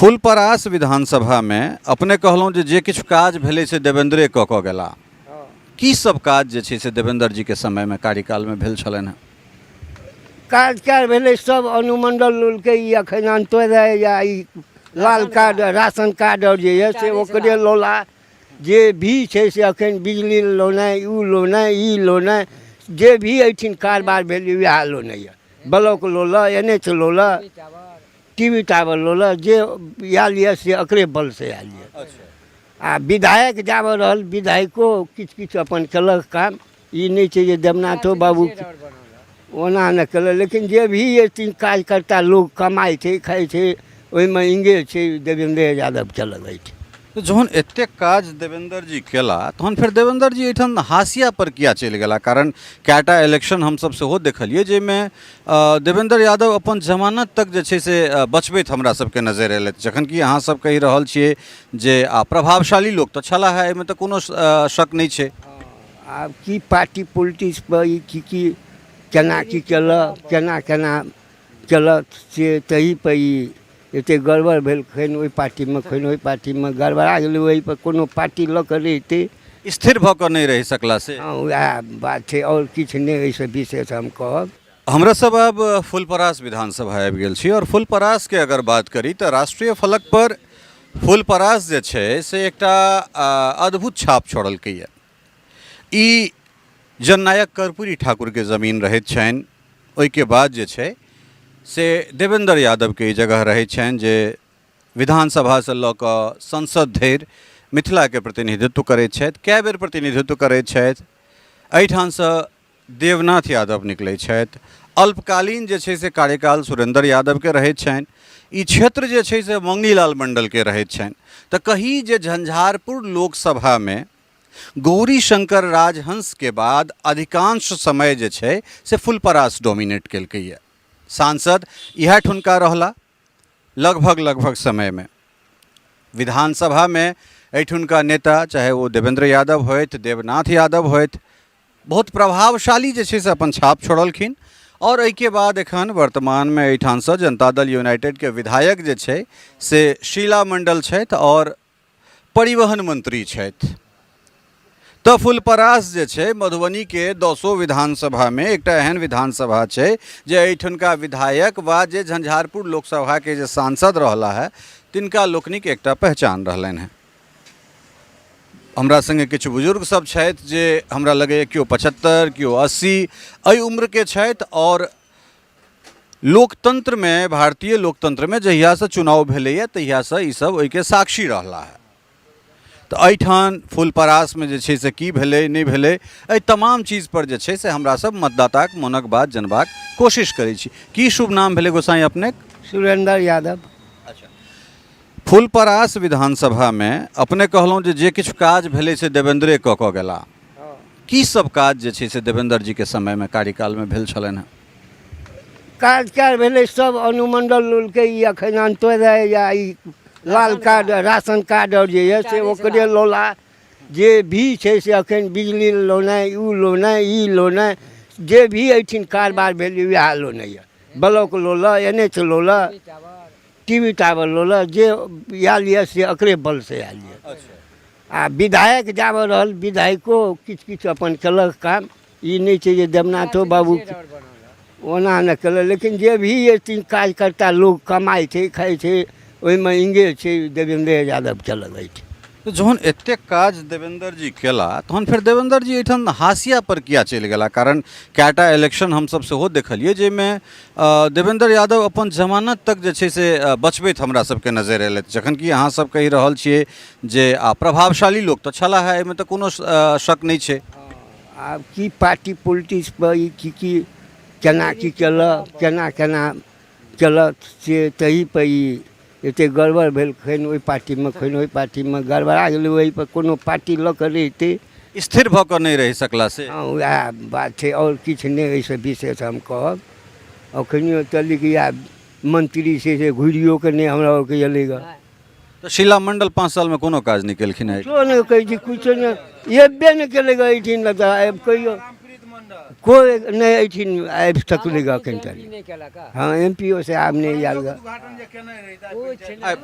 फुलपरास विधानसभामे अपने कहलहुँ जे जे किछु काज भेलै से देवेन्द्रे कऽ कऽ गेला। की सब काज जे छै से देवेन्द्र जीके समयमे कार्यकालमे भेल छलनि हेँ? काज काज भेलै सब अनुमंडल लोलके। ई एखन अंत्योदय या ई लाल कार्ड, राशन कार्ड आओर जे यऽ से ओकरे लौला। जे भी छै से एखन बिजली लौनाइ, ओ लौनाइ, ई लौनाइ, जे भी एहिठिन कारबार भेल वएह लौनाइ यऽ। ब्लॉक लौलऽ, एन एच लौलऽ, टी वी टावर लौलऽ, जे आयल यऽ से एकरे बलसँ आयल यऽ। आ विधायक जाबऽ रहल, विधायको किछु किछु अपन केलक काम। ई नहि छै जे देवनाथो बाबू ओना नहि केलक, लेकिन जे भी एथिन कार्यकर्ता लोक कमाइ छै, खाइ छै, ओहिमे इंगेज छै देवेन्द्र यादव केलक अछि। तऽ जहन एतेक काज देवेन्द्र जी केला तहन फेर देवेन्द्र जी एहिठाम हाशिया पर किया चलि गेला? कारण कएटा इलेक्शन हमसब सेहो देखलियै जाहिमे देवेन्द्र यादव अपन जमानत तक जे छै से बचबैत हमरा सबके नजरि अयलथि, जखन कि अहाँ सब कहि रहल छियै जे आ प्रभावशाली लोक तऽ छलाह हे, एहिमे तऽ कोनो शक नहि छै। आब की पार्टी पोलिटिक्स पर ई की की केना की केलक, केना केना केलक से तही पर ई एतेक गड़बड़ भेल। खैन ओहि पार्टीमे, खैन ओहि पार्टीमे गड़बड़ा गेलै। ओहिपर कोनो पार्टी लऽ कऽ रहितै, स्थिर भऽ कऽ नहि रहि सकला से। हँ, उएह बात छै, आओर किछु नहि एहिसँ विशेष हम कहब। हमरा सब आब फुलपरास विधानसभा आबि गेल छी आओर फुलपरासके अगर बात करी तऽ राष्ट्रीय फलक पर फुलपरास जे छै से एकटा अद्भुत छाप छोड़लकैए। ई जननायक कर्पूरी ठाकुरके जमीन रहैत छनि। ओहिके बाद जे छै से देवेन्द्र यादवके ई जगह रहैत छनि, जे विधानसभासँ लऽ कऽ संसद धरि मिथिलाके प्रतिनिधित्व करैत छथि, कए बेर प्रतिनिधित्व करैत छथि। एहिठामसँ देवनाथ यादव निकलै छथि। अल्पकालीन जे छै से कार्यकाल सुरेन्द्र यादवके रहैत छनि। ई क्षेत्र जे छै से मंगनीलाल मण्डलके रहैत छनि। तऽ कही जे झंझारपुर लोकसभामे गौरी शंकर राजहंसके बाद अधिकांश समय जे छै से फुलपरास डोमिनेट केलकैए। सांसद इएह ठुनका रहला लगभग लगभग समयमे। विधानसभामे एहिठुनका नेता चाहे ओ देवेन्द्र यादव होथि, देवनाथ यादव होथि, बहुत प्रभावशाली जे छै से अपन छाप छोड़लखिन। आओर एहिके बाद एखन वर्तमानमे एहिठामसँ जनता दल यूनाइटेडके विधायक जे छै से शीला मण्डल छथि आओर परिवहन मंत्री छथि। तऽ फुलपरास जे छै मधुबनीके दसो विधानसभामे एकटा एहन विधानसभा छै जे एहिठुनका विधायक वा जे झंझारपुर लोकसभाके जे सांसद रहला है तिनका लोकनिक एकटा पहचान रहलनि हेँ। हमरा सङ्गे किछु बुजुर्ग सब छथि जे हमरा लगैए केओ 75, केओ 80 एहि उम्रके छथि। आओर लोकतन्त्रमे, भारतीय लोकतन्त्रमे जहियासँ चुनाव भेलैए तहियासँ ईसब ओहिके साक्षी रहला हेँ। तऽ एहिठाम फुलपरासमे जे छै से की भेलै, नहि भेलै, एहि तमाम चीजपर जे छै से हमरा सब मतदाताक मोनक बात जनबाक कोशिश करै छी। की शुभ नाम भेलै गोसाई अपनेक? सुरेन्द्र यादव। अच्छा, फुलपरास विधानसभामे अपने कहलहुँ जे जे किछु काज भेलै से देवेन्द्रे कऽ कऽ गेला। की सब काज जे छै से देवेन्द्र जीके समयमे कार्यकालमे भेल छलनि हेँ? काज काज भेलै सब अनुमंडल लोलके। ई एखन अंत्योदय या ई लाल कार्ड, राशन कार्ड आओर जे यऽ से ओकरे लौला। जे भी छै से एखन बिजली लौनाइ, ओ लौनाइ, ई लौनाइ, जे भी एहिठिन कारबार भेल वएह लौनाइ यऽ। ब्लॉक लौलऽ, एन एच लौलऽ, टी वी टावर लौलऽ, जे आयल यऽ से एकरे बलसँ आयल यऽ। आ विधायक जाबऽ रहल, विधायको किछु किछु अपन केलक काम। ई नहि छै जे देवनाथो बाबू ओना नहि केलक, लेकिन जे भी एथिन कार्यकर्ता लोक कमाइ छै, खाइ छै, ओहिमे इंगेज छै देवेन्द्र यादव केलक अछि। तऽ जहन एतेक काज देवेन्द्र जी केला तहन फेर देवेन्द्र जी एहिठाम हाशिया पर किया चलि गेला? कारण कएटा इलेक्शन हमसब सेहो देखलियै जाहिमे देवेन्द्र यादव अपन जमानत तक जे छै से बचबैत हमरा सबके नजरि अयलथि, जखन कि अहाँ सब कहि रहल छियै जे आ प्रभावशाली लोक तऽ छलाह हे, एहिमे तऽ कोनो शक नहि छै। आब की पार्टी पोलिटिक्स पर ई की की केना की केलक, केना केना केलक से तही पर ई एतेक गड़बड़ भेल। खैन ओहि पार्टीमे, खैन ओहि पार्टीमे गड़बड़ा गेलै। ओहिपर कोनो पार्टी लऽ कऽ रहितै, स्थिर भऽ कऽ नहि रहि सकला से। हँ, उएह बात छै, आओर किछु नहि एहिसँ विशेष हम कहब। अखनियो चलि इएह मंत्री छै से घुरियो कऽ नहि हमरा आरके एलै गऽ। तऽ शीला मंडल 5 सालमे कोनो काज नहि केलखिन हेँ? किछो नहि कहै छी, किछो नहि, एबे नहि केलै गऽ एहिठिन। तऽ आब कहियो कोइ नहि एहिठिन आबि सकलै गऽ एखन तक। नहि केलक। हँ, एम पी ओ से आब नहि आयल गऽ।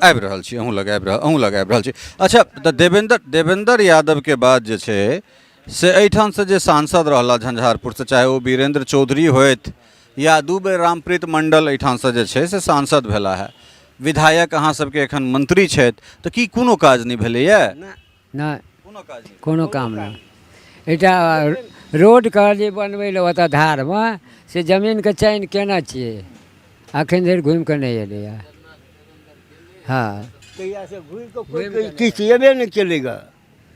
आबि रहल छी अहूँ लग, आबि रहल अहूँ लग आबि रहल छी। अच्छा, तऽ देवेंद्र यादवके बाद जे छै से एहिठामसँ जे सांसद रहला झंझारपुरसँ, चाहे ओ वीरेंद्र चौधरी होथि या 2 बेर रामप्रीत मंडल एहिठामसँ जे छै से सांसद भेला है, विधायक अहाँ सबके एखन मंत्री छथि, तऽ की कोनो काज नहि भेलैए? नहि, कोनो काज नहि, कोनो काम नहि। एकटा रोड कहलियै बनबै लए ओतऽ धारमे, से जमीनके चयन केने छियै, अखन धरि घुमि कऽ नहि एलैए। हँ, तहियासँ घुरि कऽ कोइ किछु एबे नहि केलै गऽ।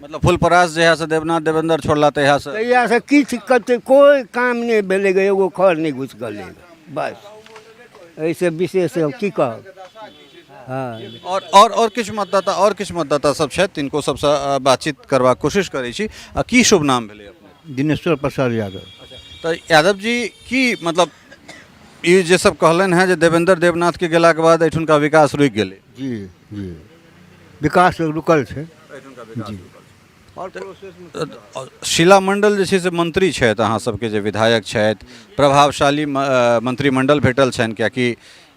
मतलब फुलपरास जहियासँ देवनाथ देवेंद्र छोड़ला तहियासँ तहियासँ किछु कते कोइ काम नहि भेलै गऽ, एगो खर नहि घुसकलै गऽ। बस एहिसँ विशेष हम की कहब। हँ, और और और किछु मतदाता, और किछु मतदाता सब छथि, तिनको सबसँ बातचीत करबाक कोशिश करै छी। आ की शुभ नाम भेलै अपने? दिनेश्वर प्रसाद यादव। तऽ यादव जी, की मतलब ई जे सब कहलनि हेँ जे देवेंद्र देवनाथके गेलाके बाद एहिठुनका विकास रुकि गेलै? जी जी, विकास रुकल छै जी। शीला मंडल जे छै से मंत्री छथि, अहाँ सबके जे विधायक छथि, प्रभावशाली मंत्रिमंडल भेटल छनि, किएकि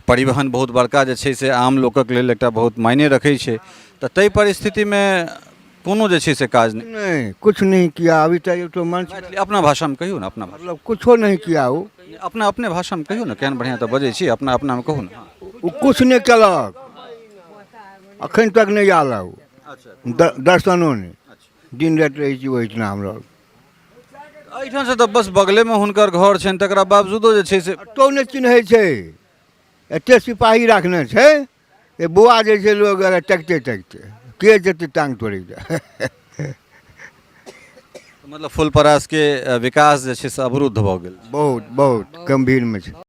परिवहन बहुत बड़का जे छै से आम लोकक लेल एकटा बहुत मायने रखै छै, तऽ ताहि परिस्थितिमे कोनो जे छै से काज नहि? नहीं, कुछ नहीं किया अभी तक तो मंच। मैथिली अपना भाषामे कहियौ ने, अपना भाषा। मतलब कुछो नहीं किया ओ। अपना अपने भाषामे कहियौ ने, केहन बढ़िआँ तऽ बजै छी, अपना अपनामे कहू ने। ओ कुछ नहीं केलक, अखन तक नहीं आयल ओ। दर्शनो नहि। दिन राति रहै छी ओहिठिना हमरा। एहिठामसँ तऽ बस बगलेमे हुनकर घर छनि, तकरा बावजूदो जे छै से कतहु नहि चिन्है छै। एते सिपाही राखने छै जे बौआ जे छै लोग तकिते तकिते के जेतै टांग तोड़ै लए। मतलब फुलपरासके विकास जे छै से अवरुद्ध भऽ गेल। बहुत बहुत गम्भीरमे छै।